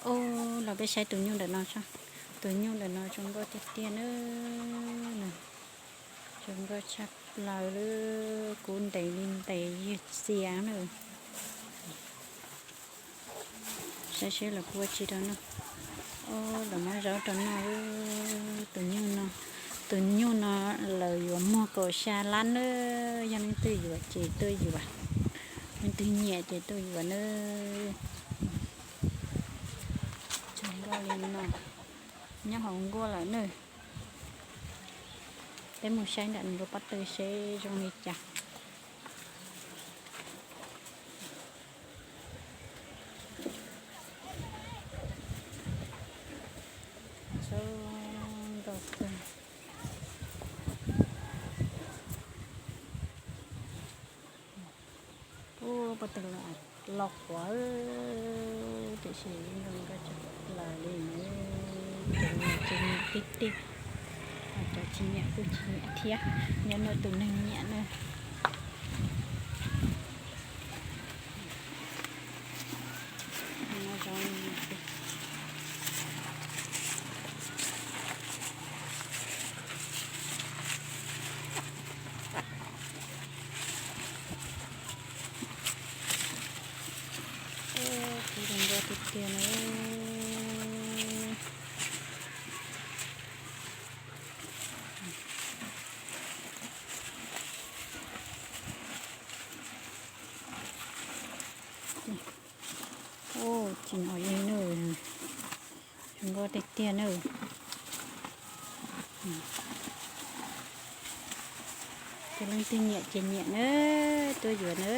Ub, los peb saib tus nyuj ntawm no tso. Tus nyuj ntawm no zoo nkauj tiag tiag na. Zoo nkauj tshaj plaws li, kub ntev li ntev yig txias na. Saib seb lawv puab tsi rau noj. Ub, lawv muab zaub rau noj. Tus nyuj no, tus nyuj no lawv yuav muag kaum xya lab na. Yog leej twg yuav ces tuaj yuav, leej twg nyiam ces tuaj yuav na. Zoo nkauj li no, nyob hauv nkuaj lawm na. Peb mus saib ntawm nws lub pob tw seb zoo li cas. Zoo nkauj kawg. Ub, pob tw los qhuav, tiam sis zoo nkauj tshaj plaws li na. Cov nyiam ces nyiam tiag tiag, cov tsis nyiam kuj tsis nyiam thiab, nyob ntawm tus neeg nyiam na. Ub, zoo nkauj tiag tiag na. Ub, tsis hnov li na. Zoo nkauj tiag tiag na. Ces leej twg nyiam ces nyiam na, tuaj yuav na.